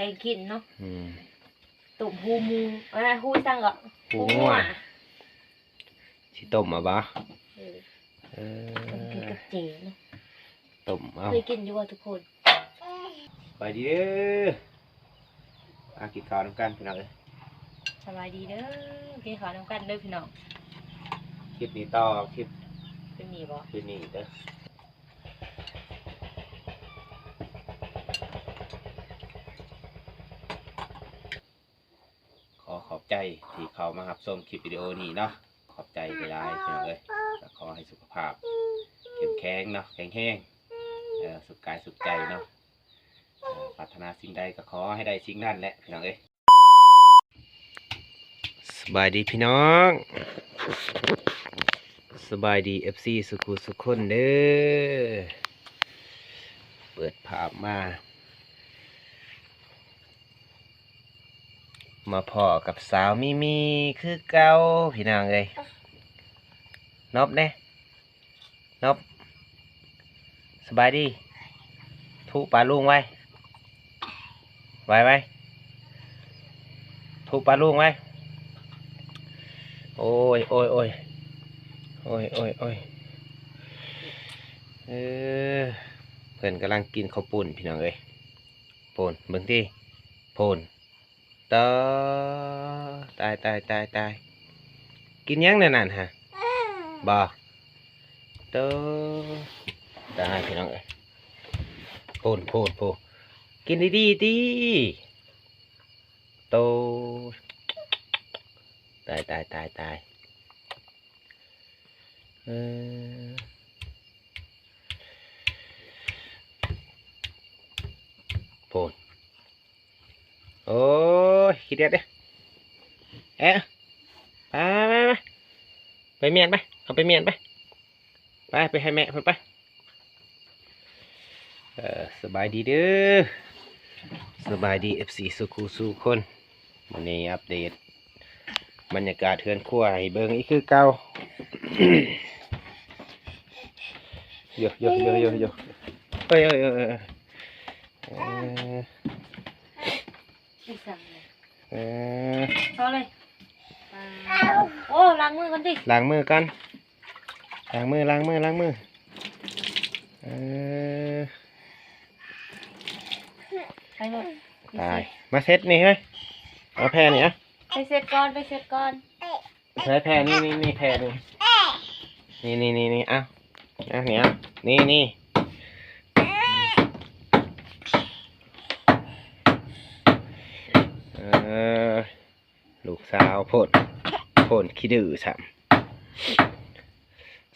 ແກງກິນເນາະ ອືມ ຕົ້ມຫູໝູ ເອີຍ ຫູສັງກໍ ຫູງົວ ຫູງົວ ຊິຕົ້ມເອົາບໍ່? ເອີ ເອີ ຕົ້ມກິນກັບເຈເນາະ ຕົ້ມເອົາ ເຄີຍກິນຢູ່ບໍ່ທຸກຄົນ? ສະບາຍດີເດີ ມາກິນເຂົ້ານຳກັນພີ່ນ້ອງເອີຍ ສະບາຍດີເດີ ກິນເຂົ້ານຳກັນເດີພີ່ນ້ອງ ຄລິບນີ້ຕໍ່ຄລິບຄືນນີ້ບໍ່? ຄືນນີ້ເດີ. ຂໍຂອບໃຈທີ່ເຂົ້າມາຮັບຊົມຄລິບວິດີໂອນີ້ເນາະ ຂອບໃຈຫຼາຍໆ ພີ່ນ້ອງເອີຍ ກໍຂໍໃຫ້ສຸຂະພາບເຂັ້ມແຂງເນາະ ແຂງແຮງ ເອີ ສຸກກາຍສຸກໃຈເນາະ ເອີ ປາດຖະໜາສິ່ງໃດກໍຂໍໃຫ້ໄດ້ສິ່ງນັ້ນແຫຼະ ພີ່ນ້ອງເອີຍ. ສະບາຍດີພີ່ນ້ອງ ສະບາຍດີເອັຟຊີສຸຂູສຸຄົນເດີ ເປີດພາບມາ ມາພໍ້ກັບສາວມີມີຄືເກົ່າພີ່ນ້ອງເອີຍ ນອບແດ່. ນົບ ສະບາຍດີ ທຸປາລຸງໄວ ໄວໆ ທຸປາລຸງໄວ ໂອ້ຍ ໂອ້ຍ ໂອ້ຍ ເອີ ເພິ່ນກຳລັງກິນເຂົ້າປຸ້ນພີ່ນ້ອງເອີຍ ໂພນ ເບິ່ງຕິ ໂພນ. ຕາ ຕາຍ ຕາຍ ຕາຍ ຕາຍ ກິນຫຍັງແນວນັ້ນຫະ ບໍ່ ໂຕ ຕາຍພີ່ນ້ອງເອີຍ ໂພນ ໂພນ ໂພນ ກິນດີໆຕິ ໂຕ ຕາຍ ຕາຍ ຕາຍ ຕາຍ ເອີ ໂພນ ໂອ້ຍ ຂີ້ດຽດເດ້ ແອະ ໄປ ໄປ ໄປ ໄປມ້ຽນໄປ ເອົາໄປມ້ຽນໄປ ໄປ ໄປໃຫ້ແມ່ເພິ່ນໄປ ເອີ ສະບາຍດີເດີ ສະບາຍດີເອັຟຊີສູ່ຄູ່ສູ່ຄົນ ມື້ນີ້ອັບເດດ ບັນຍາກາດເຮືອນຄົວໃຫ້ເບິ່ງອີກຄືເກົ່າ ໂຢ ໂຢ ໂຢ ໂຢ ໂຢ ເອີຍ ເອີຍ ເອີຍ ເອີຍ ເອີຍ ອີ່ສັງເລີຍ ເອີ ເອົາເລີຍ ໂອ້ ລ້າງມືກ່ອນຕິ ລ້າງມືກ່ອນ ລ້າງມື ລ້າງມື ລ້າງມື ເອີ ໄປເລີຍ ຕາຍ ມາເຊັດນີ້ເຮີ້ຍ ເອົາແຜ່ນີ້ອະ ໄປເຊັດກ່ອນ ໄປເຊັດກ່ອນ ໃຊ້ແຜ່ນີ້ ນີ້ ນີ້ ແຜ່ນີ້ ນີ້ ນີ້ ນີ້ ນີ້ ເອົາ ເອົາ ນີ້ ເອົາ ນີ້ ນີ້ ເອີ ລູກສາວໂພດ ໂພດຂີ້ດື້ຊ້ຳ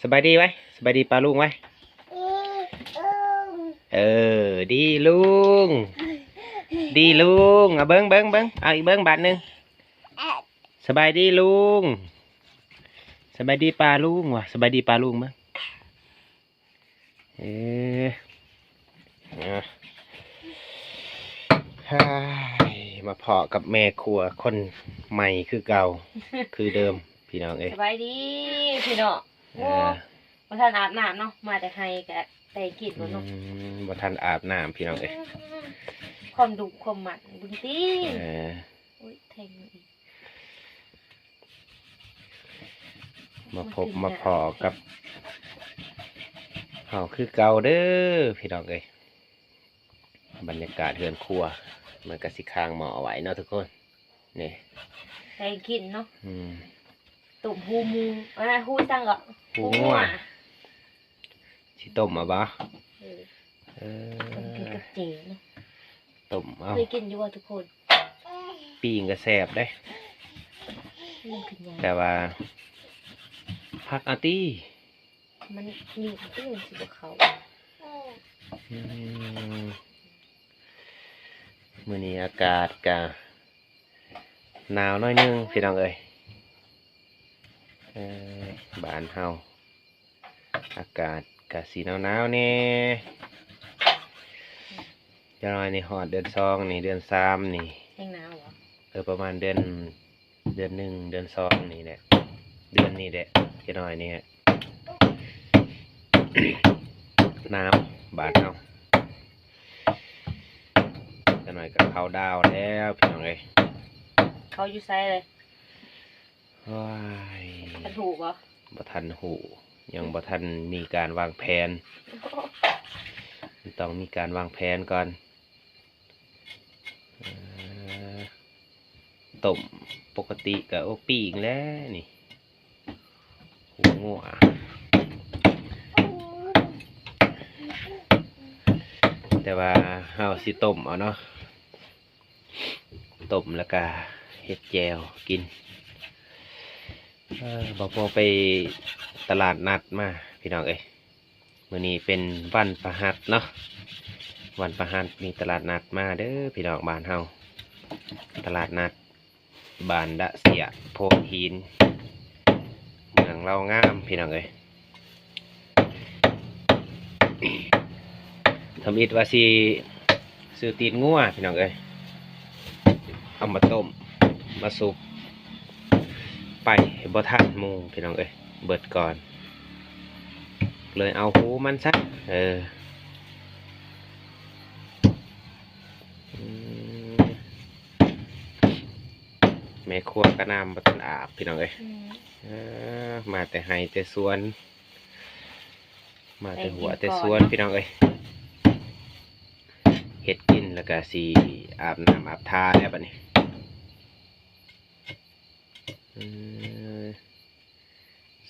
ສະບາຍດີໄວ ສະບາຍດີປ້າລຸງໄວ ເອີ ດີລຸງ ດີລຸງ ເອົາເບິ່ງ ເບິ່ງ ເບິ່ງ ເອົາອີກເບິ່ງບາດໜຶ່ງ ສະບາຍດີລຸງ ສະບາຍດີປ້າລຸງ ວ່າ ສະບາຍດີປ້າລຸງເບິ່ງ ເອີ ມາພໍ້ກັບແມ່ຄົວຄົນໃໝ່ຄືເກົ່າ ຄືເດີມ ພີ່ນ້ອງເອີຍ ສະບາຍດີພີ່ນ້ອງ ເອີ ໂອ້ ບໍ່ທັນອາບນ້ຳເນາະ ມາແຕ່ໄຮ່ກະໄດ້ກິນບໍ່ເນາະ ອືມ ບໍ່ທັນອາບນ້ຳພີ່ນ້ອງເອີຍ ຄວາມດຸຄວາມໝັ່ນເບິ່ງຕິ ເອີ ໂອ້ຍ ແທງອີກ ມາພົບມາພໍ້ກັບເຮົາຄືເກົ່າເດີພີ່ນ້ອງເອີຍ ບັນຍາກາດເຮືອນຄົວ ມັນກະຊິຄ້າງໝໍ້ໄວ້ເນາະທຸກຄົນ ນີ້ ແກງກິນເນາະ ອືມ ຕົ້ມຫູໝູ ເອີຍ ຫູສັງກໍ ຫູງົວ ຫູງົວ ຊິຕົ້ມເອົາບໍ່? ເອີ ເອີ ຕົ້ມກິນກັບເຈເນາະ ຕົ້ມເອົາ ເຄີຍກິນຢູ່ບໍ່ທຸກຄົນ? ປີ້ງກໍແຊບເດ້ ມັນຄືຫຍັງ ແຕ່ວ່າພັກເອົາຕິ ມັນມີດຕິ ມັນຊິບໍ່ເຂົ້າ ອືມ ມື້ນີ້ອາກາດກະໜາວໜ້ອຍໜຶ່ງພີ່ນ້ອງເອີຍ ເອີ ບ້ານເຮົາ ອາກາດກະຊິໜາວໆແດ່ ຈັກໜ້ອຍນີ້ຮອດເດືອນສອງນີ້ ເດືອນສາມນີ້ ແຮງໜາວບໍ່? ເອີ ປະມານເດືອນ ເດືອນໜຶ່ງ ເດືອນສອງນີ້ແຫຼະ ເດືອນນີ້ແຫຼະ ຈັກໜ້ອຍນີ້ແຫຼະ ໜາວ ບ້ານເຮົາ ກະ ໜ້ອຍກໍເຂົ້າດາວແລ້ວພີ່ນ້ອງເອີຍ. ເຂົ້າຢູ່ໃສເລີຍ? ໂອ້ຍ ທັນຮູ້ບໍ່? ບໍ່ທັນຮູ້ ຍັງບໍ່ທັນມີການວາງແຜນ ມັນຕ້ອງມີການວາງແຜນກ່ອນ. ເອີ ຕົ້ມປົກກະຕິກໍ ໂອ້ ປີ້ງແລ້ວນີ້ ຫົວງົວ ແຕ່ວ່າເຮົາຊິຕົ້ມເອົາເນາະ ຕົ້ມແລ້ວກະເຮັດແຈ່ວກິນ. ເອີ ບ່າວໂພໄປຕະຫຼາດນັດມາພີ່ນ້ອງເອີຍ. ມື້ນີ້ເປັນວັນພະຫັດເນາະ ວັນພະຫັດມີຕະຫຼາດນັດມາເດີພີ່ນ້ອງບ້ານເຮົາ ຕະຫຼາດນັດບ້ານດະເຊຍໂພນຫີນ ເມືອງເລົ່າງາມພີ່ນ້ອງເອີຍ. ທຳອິດວ່າຊິຊື້ຕີນງົວພີ່ນ້ອງເອີຍ ເອົາມາຕົ້ມມາສຸບ ໄປບໍ່ທັນໝູ່ພີ່ນ້ອງເອີຍ ເບິດກ່ອນ ເລີຍເອົາຫູມັນຊະ. ເອີ ອືມ ແມ່ຄົວກໍນ້ຳບໍ່ທັນອາບພີ່ນ້ອງເອີຍ. ອືມ ເອີ ມາແຕ່ໄຮ່ແຕ່ສວນ ມາແຕ່ຫົວແຕ່ສວນພີ່ນ້ອງເອີຍ. ເຮັດກິນແລ້ວກໍຊິອາບນ້ຳອາບທ່າແລ້ວບັດນີ້. ເອີ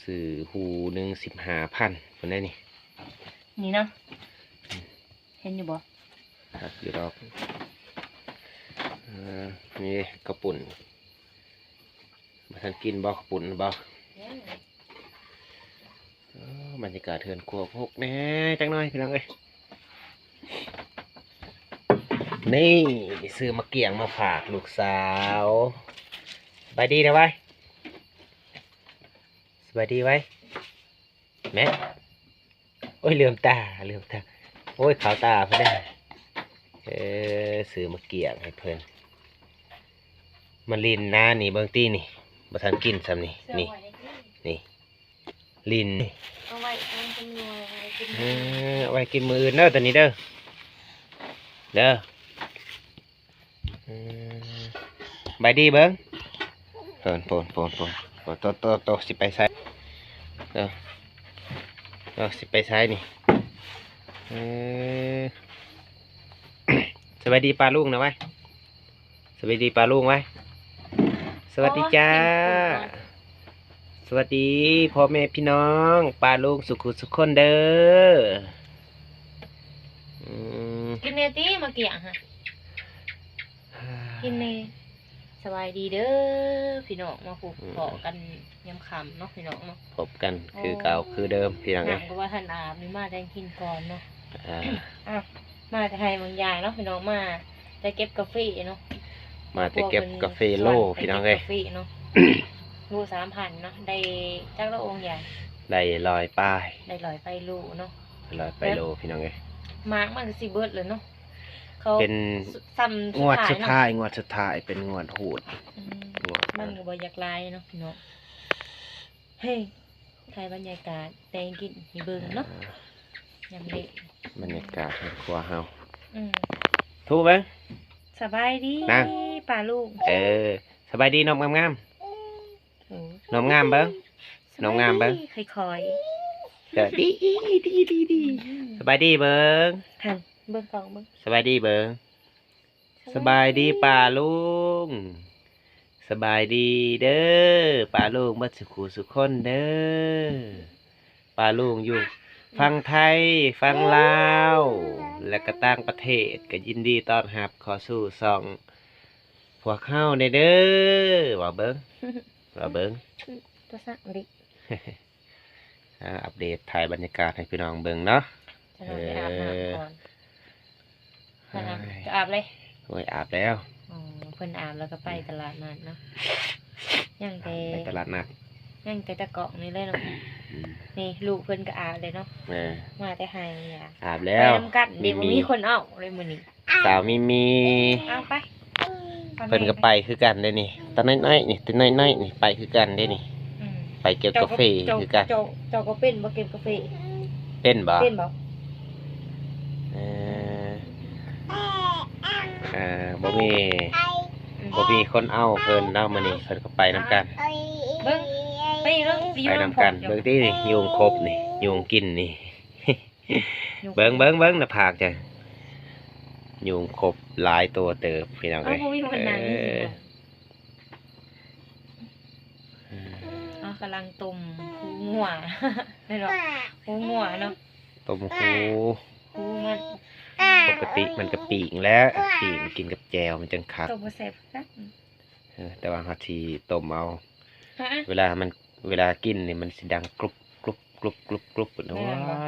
ຊື້ຫູໜຶ່ງສິບຫ້າພັນພຸ້ນໃດນີ້ ນີ້ເນາະ. ເຫັນຢູ່ບໍ່? ຄັກຢູ່ດອກ. ເອີ ນີ້ເດ້ເຂົ້າປຸ້ນ ບໍ່ທັນກິນບໍ່ເຂົ້າປຸ້ນບໍ່? ຍັງ. ເອີ ບັນຍາກາດເຮືອນຄົວຮົກແດ່ຈັກໜ້ອຍພີ່ນ້ອງເອີຍ. ນີ້ ຊື້ໝາກກ້ຽງມາຝາກລູກສາວ. ສະບາຍດີນະໄວ ສະບາຍດີໄວ ແມ່. ໂອ້ຍ ເຫຼືອມຕາ ເຫຼືອມຕາ ໂອ້ຍ ຂາວຕາພຸ້ນເດ້. ເອີ ຊື້ໝາກກ້ຽງໃຫ້ເພິ່ນ ມາຫຼິ້ນນານີ້ ເບິ່ງຕິນີ້ ບໍ່ທັນກິນຊ້ຳນີ້ ນີ້ ນີ້ ຫຼິ້ນ ເອົາໄວ້ ເອົາໄວ້ກິນ ເອີ ເອົາໄວ້ກິນມື້ອື່ນເດີ ໂຕນີ້ເດີ ເດີ. ອືມ ສະບາຍດີເບິ່ງ ໂພນ ໂພນ ໂພນ ໂພນ ໂຕ ໂຕ ໂຕ ຊິໄປໃສ? ເອີ ເອີ ຊິໄປໃສນີ້? ເອີ ສະບາຍດີປ້າລຸງນະໄວ ສະບາຍດີປ້າລຸງໄວ ສະຫວັດດີຈ້າ. ສະຫວັດດີພໍ່ແມ່ພີ່ນ້ອງປ້າລຸງສຸຂູສຸຄົນເດີ. ອືມ ກິນແດ່ຕິ ໝາກກ້ຽງຫະ ກິນແດ່. ສະບາຍດີເດີພີ່ນ້ອງ ມາພົບ ອືມ ພໍ້ກັນຍາມຄ່ຳເນາະພີ່ນ້ອງເນາະ ພົບກັນຄືເກົ່າ ໂອ້ ຄືເດີມພີ່ນ້ອງເອີຍ. ນ້ຳກໍບໍ່ທັນອາບນີ້ ມາແຕ່ກິນກ່ອນເນາະ. ອ່າ ອ້າວ ມາແຕ່ໄຮ່ບາງຢ່າງເນາະພີ່ນ້ອງ ມາແຕ່ເກັບກາເຟເນາະ ມາແຕ່ເກັບກາເຟໂລພີ່ນ້ອງເອີຍ. ເກັບກາເຟເນາະ ໂລສາມພັນເນາະ ໄດ້ຈັກໂລບາງຢ່າງ? ໄດ້ຮ້ອຍປາຍ ໄດ້ຮ້ອຍປາຍໂລເນາະ ຮ້ອຍປາຍໂລພີ່ນ້ອງເອີຍ. ໝາກມັນກໍຊິເບິດແລ້ວເນາະ ເຂົາເປັນຊ້ຳ ງວດສຸດທ້າຍ ງວດສຸດທ້າຍ ເປັນງວດຫູດ. ອືມ ງວດ ມັນກໍບໍ່ຢາກຫຼາຍເນາະພີ່ນ້ອງ. ເຮີ້ຍ ຖ່າຍບັນຍາກາດແຕ່ງກິນໃຫ້ເບິ່ງເນາະ ອ່າ ຍາມເລະ ບັນຍາກາດໃນຄົວເຮົາ. ອືມ ໂທເບິ່ງ ສະບາຍດີນາງ ປ້າລຸງ. ເອີ ສະບາຍດີນົບງາມໆ ໂອ້ ນົບງາມເບິ່ງ ນົບງາມເບິ່ງ ສະບາຍດີ ຄ່ອຍໆ ເອີ ດີ ດີ ດີ ດີ. ອືມ ສະບາຍດີເບິ່ງ ຫັ້ນ ເບິ່ງກ້ອງເບິ່ງ ສະບາຍດີເບິ່ງ. ສະບາຍດີປ້າລຸງ ສະບາຍດີເດີປ້າລຸງເບິດສຸຂູສຸຄົນເດີ. ປ້າລຸງຢູ່ຝັ່ງໄທ ຝັ່ງລາວ ແລະກະຕ່າງປະເທດ ກະຍິນດີຕ້ອນຮັບເຂົ້າສູ່ຊ່ອງພວກເຮົາແດ່ເດີ. ເວົ້າເບິ່ງ ເວົ້າເບິ່ງ ຕົວສັກເດ. ອ່າ ອັບເດດ ຖ່າຍບັນຍາກາດໃຫ້ພີ່ນ້ອງເບິ່ງເນາະ. ຈະໄປອາບນ້ຳກ່ອນ. ເອີ ຈະອາບເລີຍ? ໂອ້ຍ ອາບແລ້ວ. ອໍ ເພິ່ນອາບແລ້ວກໍໄປຕະຫຼາດນັດເນາະ. ຍັງແຕ່ ໄປຕະຫຼາດນັດ ຍັງແຕ່ຕະກອງນີ້ເລີຍເນາະ. ອືມ ນີ້ລູກເພິ່ນກໍອາບເລີຍເນາະ. ເອີ ມາແຕ່ໄຮ່ ອາບແລ້ວ ໄປນຳກັນເດ້. ບໍ່ມີຄົນເອົາເລີຍມື້ນີ້. ສາວມີມີ ເອົາໄປ ເພິ່ນກໍໄປຄືກັນເດ້ນີ້ ຕານ້ອຍໆນີ້ ຕານ້ອຍໆນີ້ ໄປຄືກັນເດ້ນີ້. ອືມ ໄປເກັບກາເຟຄືກັນ. ເຈົ້າ ເຈົ້າ ເຈົ້າກໍເປັນບໍ່ເກັບກາເຟ? ເປັນບໍ່? ເປັນບໍ່? ເອີ ອ່າ ບໍ່ມີ ບໍ່ມີຄົນເອົາເພິ່ນເນາະ ມື້ນີ້ເພິ່ນກໍໄປນຳກັນ ເບິ່ງ ໄປເບິ່ງ ໄປນຳກັນ ເບິ່ງຕິ ຍຸງຄົບນີ້ ຍຸງກິນນີ້ ເບິ່ງ ເບິ່ງ ເບິ່ງໜ້າຜາກຈ້ະ ຍຸງຄົບຫຼາຍຕົວເຕີບ ພີ່ນ້ອງເອີຍ ເອົາ ບໍ່ມີຄົນນັ່ງ ເອີ ເຮົາກຳລັງຕົ້ມຫູງົວ ແມ່ນບໍ່ ຫູງົວເນາະ ຕົ້ມຫູ ຫູມັນ ປົກກະຕິມັນກະປີ້ງແຫຼະ ປີ້ງກິນກັບແຈ່ວມັນຈັ່ງຄັກ ຕົ້ມບໍ່ແຊບຄືກັນ ເອີ ແຕ່ວ່າເຮົາຊິຕົ້ມເອົາ ຮະ ເວລາມັນ ເວລາກິນນີ້ມັນຊິດັງກຣຸບ ກຣຸບ ກຣຸບ ກຣຸບ ກຣຸບ ໂອ້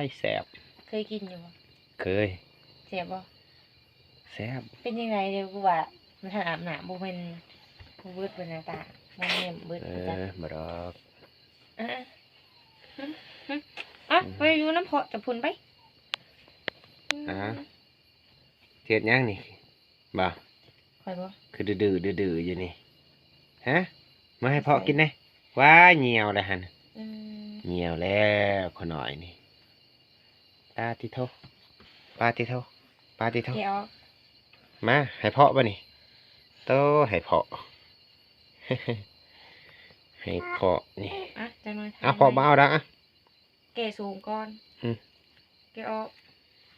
ຍ ແຊບ ເຄີຍກິນຢູ່ບໍ່? ເຄີຍ ແຊບບໍ່? ແຊບ ເປັນຈັ່ງໃດເດ ກູວ່າມັນທັນອາບນ້ຳ ບໍ່ແມ່ນ ບໍ່ເບິດເບິ່ງໜ້າຕາ ບໍ່ແມ່ນເບິດ ເອີ ບໍ່ດອກ ອ່ະ ອ່ະ ໄປຢູ່ນຳເພາະຈະພຸ້ນໄປ ອ່າ ເຮັດຫຍັງນີ້ບໍ່? ຂ້ອຍບໍ່ ຄືດື້ໆ ດື້ໆ ຢູ່ນີ້ ຮະ ມາໃຫ້ເພາະກິນແດ່ ວ້າຍ ຍ່ຽວແລ້ວຫັ້ນ ອືມ ຍ່ຽວແລ້ວ ຂ້ານ້ອຍນີ້ ປາຕິໂທ ປາຕິໂທ ປາຕິໂທ ແກະອອກ ມາ ໃຫ້ເພາະບາດນີ້ ໂຕ ໃຫ້ເພາະ ໃຫ້ເພາະນີ້ ອ່ະ ຈັກໜ້ອຍ ເອົາ ເພາະບໍ່ເອົາດອກ ອ່ະ ແກະສູງກ່ອນ ອືມ ແກະອອກ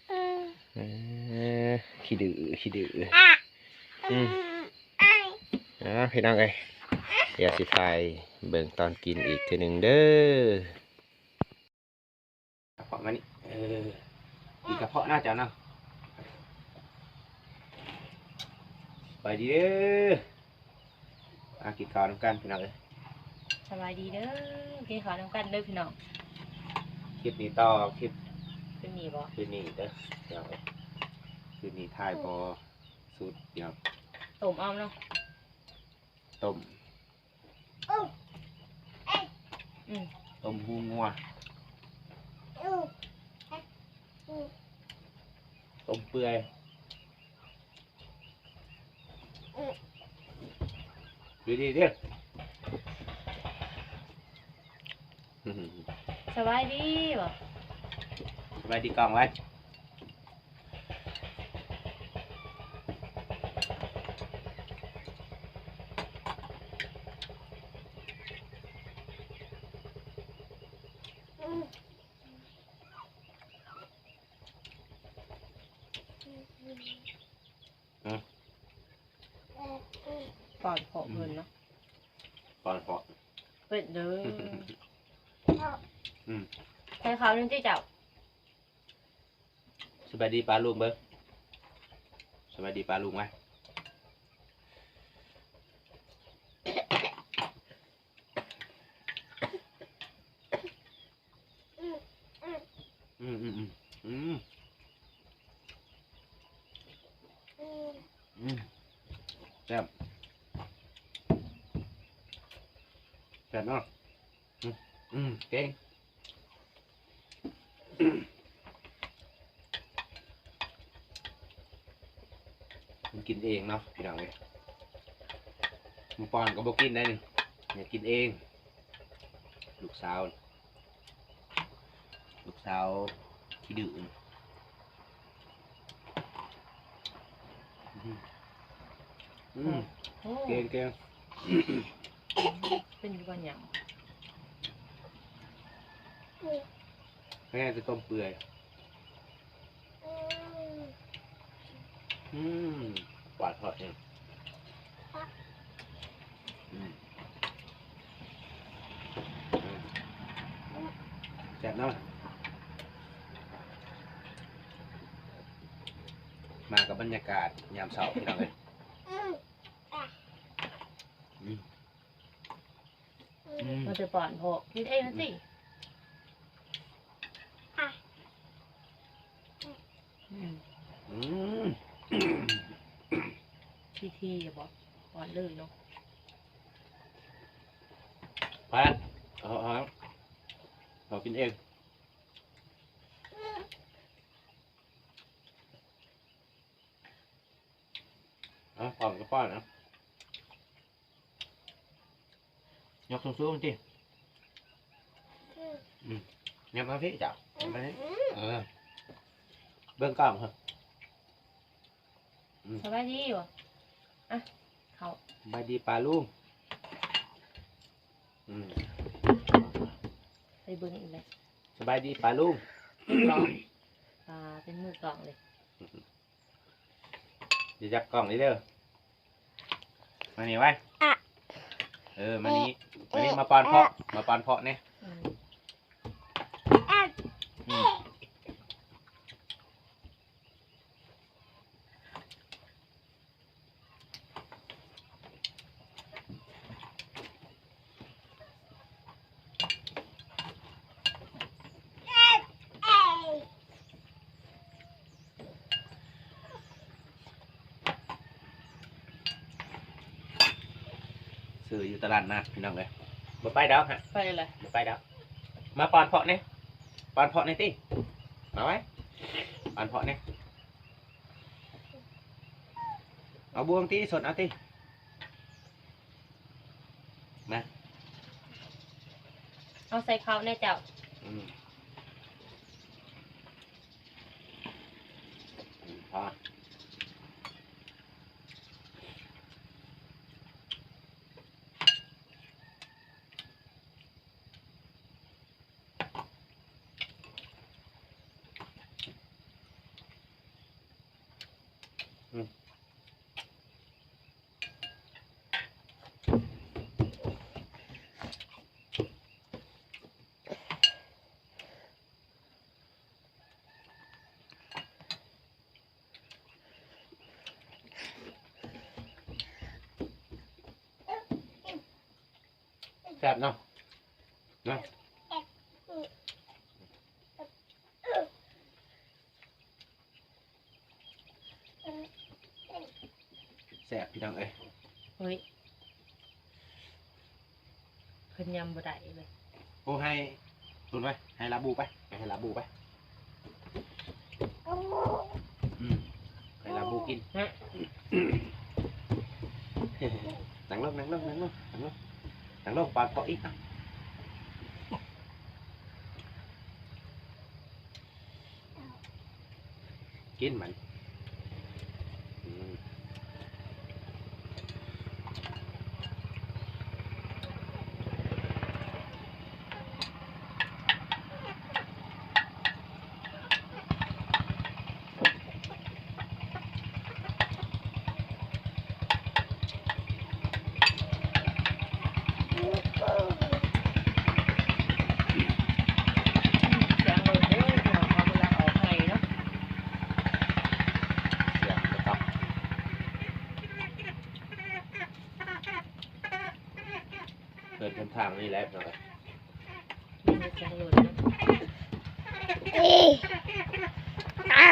ເອີ ຂີ້ດື້ ຂີ້ດື້ ອືມ ອ່າ ພີ່ນ້ອງເອີຍ ດຽວຊິຖ່າຍເບິ່ງຕອນກິນອີກເທື່ອໜຶ່ງເດີ. ກະເພາະມານີ້ ເອີ ກິນກະເພາະນະເຈົ້າເນາະ ສະບາຍດີເດີ ມາກິນເຂົ້ານຳກັນພີ່ນ້ອງເອີຍ ສະບາຍດີເດີ ກິນເຂົ້ານຳກັນເດີພີ່ນ້ອງ ຄລິບນີ້ຕໍ່ຄລິບ ຄືນນີ້ບໍ່ ຄືນນີ້ເດີພີ່ນ້ອງເອີຍ ຄືນນີ້ຖ່າຍບໍ່ສຸດ ດຽວຕົ້ມເອົາເນາະ ຕົ້ມ ອືມ ຕົ້ມຫູງົວ ຕົ້ມເປື່ອຍ ດີໆ ເດີ ສະບາຍດີບໍ່ ສະບາຍດີກ້ອງໄວ້. ອືມ ປ້ອນເພາະເພິ່ນເນາະ ປ້ອນເພາະ ເປັດເດີ ອືມ ໃສ່ເຂົ້າໜຶ່ງຕິເຈົ້າ. ສະບາຍດີປ້າລຸງເບິ່ງ ສະບາຍດີປ້າລຸງໄວ້. ອືມ ອືມ ອືມ ອືມ ແຊບ ແຊບເນາະ ອືມ ອືມ ເກັ່ງ ມັນກິນເອງເນາະ ພີ່ນ້ອງເອີຍ ໝູ່ປ້ອນກໍບໍ່ກິນໄດ໋ນີ້ ຢາກກິນເອງ ລູກສາວ ລູກສາວຂີ້ດື້ ອືມ ອືມ ໂອ້ ເກັ່ງໆ ເປັນຢູ່ບ່ອນຫຍັງ ແມ່ນແຕ່ຕົ້ມເປື່ອຍ ອືມ ປາທອດນີ້ ອືມ ແຊບເນາະ ມາກັບບັນຍາກາດຍາມເຊົ້າ ພີ່ນ້ອງເອີຍ ອືມ. ອືມ ມັນຈະປ້ອນພວກກິນເອງຫັ້ນຕິ ອືມ ອືມ ທີໆ ບໍ່ປ້ອນເລີຍເນາະ ໄປ ເອົາ ເອົາ ເອົາກິນເອງ ເອົາ ປ້ອນກໍປ້ອນ ເອົາ ຍົກສູງໆ ຕິ ອືມ ອືມ ຫຍັບມາພີ້ເຈົ້າ ຫຍັບມາພີ້ ເອີ ເບິ່ງກ້ອງເອີ. ອືມ ສະບາຍດີບໍ່? ອ່ະ ເຂົ້າ ສະບາຍດີປ້າລຸງ. ອືມ ໄປເບິ່ງອີກແລ້ວ. ສະບາຍດີປ້າລຸງ. ເປັນມືກ້ອງ ອ່າ ເປັນມືກ້ອງເລີຍ. ຢ່າຈັບກ້ອງນີ້ເດີ. ມານີ້ໄວ້. ອະ ເອີ ມານີ້ ເອະ ມານີ້ ມາປ້ອນເພາະ ເອະ ມາປ້ອນເພາະແດ່. ອືມ ອືມ. ຊື້ຢູ່ຕະຫຼາດນັດພີ່ນ້ອງເອີຍ. ບໍ່ໄປດອກຮະ ໄປແຫຼະ ບໍ່ໄປດອກ. ມາປ້ອນເພາະແດ່ ປ້ອນເພາະແດ່ຕິ. ມາໄວ້ ປ້ອນເພາະແດ່. ເອົາບ່ວງຕິ ສົດເອົາຕິ ມາ ເອົາໃສ່ເຂົ້າແດ່ເຈົ້າ. ອືມ ພໍ. ອືມ ແຊບເນາະ ເນາະ. ແຊບພີ່ນ້ອງເອີຍ. ເຮີ້ຍ ເພິ່ນຍຳບໍ່ໄດ້ເລີຍ. ໂອ້ ໃຫ້ຕຸນໄວ້ ໃຫ້ລາບູໄປ ໃຫ້ລາບູໄປ. ອືມ ໃຫ້ລາບູກິນ. ນັ່ງລົງ ນັ່ງລົງ ນັ່ງລົງ ນັ່ງລົງ ນັ່ງລົງ ປານເກາະອີກ. ກິນມັນ ອືມ. ສຽງລົດເດີພີ່ນ້ອງ ເຂົາກຳລັງອອກໄຮ່ເນາະ. ສຽງລົດຕັບ ເດີນເສັ້ນທາງນີ້ແຫຼະພີ່ນ້ອງເອີຍ. ມີແຕ່ສຽງລົດເນາະ. ເອີ ອ່າ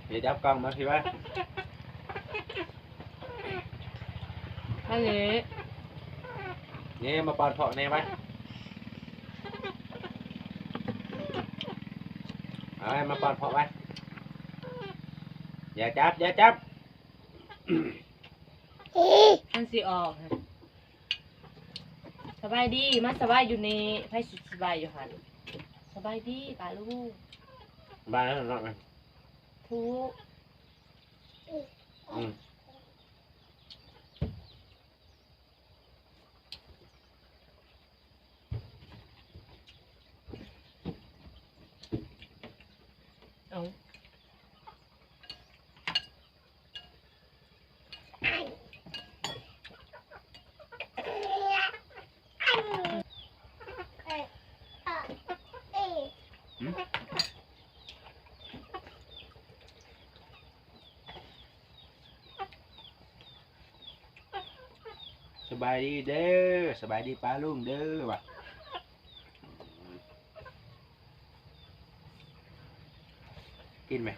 ເດ ຈັບກ້ອງມາພີ້ໄວ້. ອັນນີ້ ນີ້ມາປ້ອນເພາະແດ່ໄວ້. ເອົາໄວ້ ມາປ້ອນເພາະໄວ້. ຢ່າຈັບ ຢ່າຈັບ. ມັນຊິອອກ. ສະບາຍດີ ມາສະບາຍຢູ່ນີ້. ໃຜຊິສະບາຍຢູ່ຫັ້ນ? ສະບາຍດີປ້າລຸງ. ສະບາຍເນາະ. ທຸກ ອືມ. ເອົາ ຫືມ? ສະບາຍດີເດີ ສະບາຍດີປ້າລຸງເດີວ່າ. ກິນແມະ.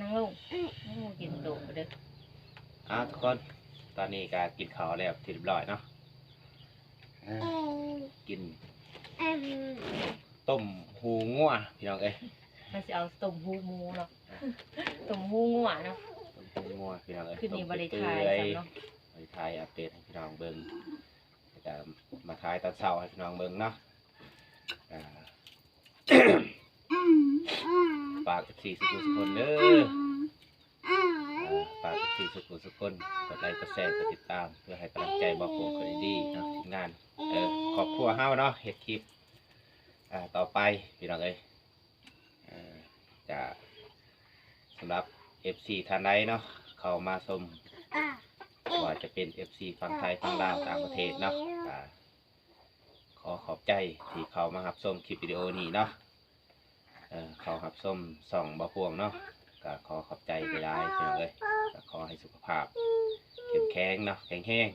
ນັ່ງລົງ. ອ້າວ ທຸກຄົນ ຕອນນີ້ກໍກິນເຂົ້າແລ້ວເປັນທີ່ຮຽບຮ້ອຍເນາະ. ເອີ ກິນຕົ້ມຫູງົວ ພີ່ນ້ອງເອີຍ. ເຮົາຊິເອົາຕົ້ມຫູໝູເນາະ ຕົ້ມຫູງົວເນາະ ຕົ້ມຫູງົວ ພີ່ນ້ອງເອີຍ. ຄືນນີ້ບໍ່ໄດ້ຖ່າຍຊ້ຳເນາະ ບໍ່ໄດ້ຖ່າຍອັບເດດໃຫ້ພີ່ນ້ອງເບິ່ງ ແລ້ວກໍມາຖ່າຍຕອນເຊົ້າໃຫ້ພີ່ນ້ອງເບິ່ງເນາະ. ອ່າ ຝາກເອັຟຊີສູ່ຜູ້ສູ່ຄົນເດີ. ອ່າ ຝາກເອັຟຊີສູ່ຜູ້ສູ່ຄົນ ກົດໄລ ກົດແຊ ກົດຕິດຕາມ ເພື່ອໃຫ້ກຳລັງໃຈບ່າວພວງຄົນດີເນາະ ທີມງານ ເອີ ຄອບຄົວເຮົາເນາະ ເຮັດຄລິບ ອ່າ ຕໍ່ໄປ ພີ່ນ້ອງເອີຍ. ເອີ ຈະ ສຳລັບເອັຟຊີທ່ານໃດເນາະ ເຂົ້າມາຊົມ ບໍ່ວ່າຈະເປັນເອັຟຊີຝັ່ງໄທ ຝັ່ງລາວ ຕ່າງປະເທດເນາະ ກະ ຂໍຂອບໃຈທີ່ເຂົ້າມາຮັບຊົມຄລິບວິດີໂອນີ້ເນາະ. ເອີ ເຂົ້າຮັບຊົມຊ່ອງບ່າວພວງເນາະ ກະຂໍຂອບໃຈຫຼາຍໆ ພີ່ນ້ອງເອີຍ. ກະຂໍໃຫ້ສຸຂະພາບເຂັ້ມແຂງເນາະ ແຂງແຮງ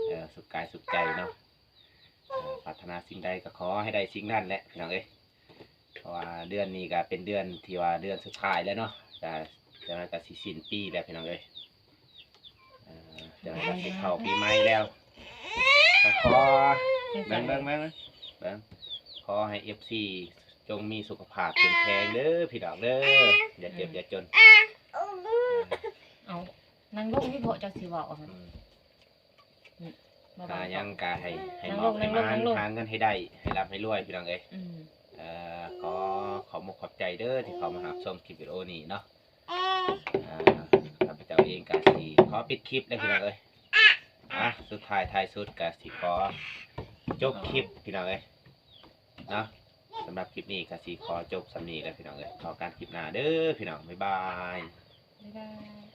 ເອີ ສຸກກາຍສຸກໃຈເນາະ. ເອີ ປາດຖະໜາສິ່ງໃດກໍຂໍໃຫ້ໄດ້ສິ່ງນັ້ນແຫຼະ ພີ່ນ້ອງເອີຍ. ເພາະວ່າເດືອນນີ້ກໍເປັນເດືອນທີ່ວ່າເດືອນສຸດທ້າຍແລ້ວເນາະ ກໍ ຈັ່ງໃດກໍຊິສິ້ນປີແລ້ວ ພີ່ນ້ອງເອີຍ. ເອີ ຈັ່ງໃດກໍຊິເຂົ້າປີໃໝ່ແລ້ວ ກໍຂໍ ເບິ່ງ ເບິ່ງ ເບິ່ງ ເບິ່ງ ຂໍໃຫ້ເອັຟຊີຈົ່ງມີສຸຂະພາບເຂັ້ມແຂງເດີ ພີ່ນ້ອງເດີ ຢ່າເຈັບຢ່າຈົນ. ເອົາ ນັ່ງລົງ ອີ່ພໍ່ເຈົ້າຊິເວົ້າ ອືມ ຫາຫຍັງກະໃຫ້ ໃຫ້ໝອກໃຫ້ໝານ ນັ່ງລົງ ນັ່ງລົງ ຫາເງິນໃຫ້ໄດ້ ໃຫ້ລ່ຳໃຫ້ລວຍ ພີ່ນ້ອງເອີຍ. ອືມ ເອີ ຂໍຂອບມຸກຂອບໃຈເດີທີ່ເຂົ້າມາຮັບຊົມຄລິບວິດີໂອນີ້ເນາະ. ເອີ ຂ້າພະເຈົ້າເອງກະຊິຂໍປິດຄລິບແລ້ວ ພີ່ນ້ອງເອີຍ. ອ່ະ ສຸດທ້າຍທ້າຍສຸດກະຊິຂໍຈົບຄລິບ ພີ່ນ້ອງເອີຍເນາະ. ສຳລັບຄລິບນີ້ກະຊິຂໍຈົບສ່ຳນີ້ແຫຼະ ພີ່ນ້ອງເອີຍ. ພໍ້ກັນຄລິບໜ້າເດີ ພີ່ນ້ອງ ບາຍບາຍ ບາຍບາຍ.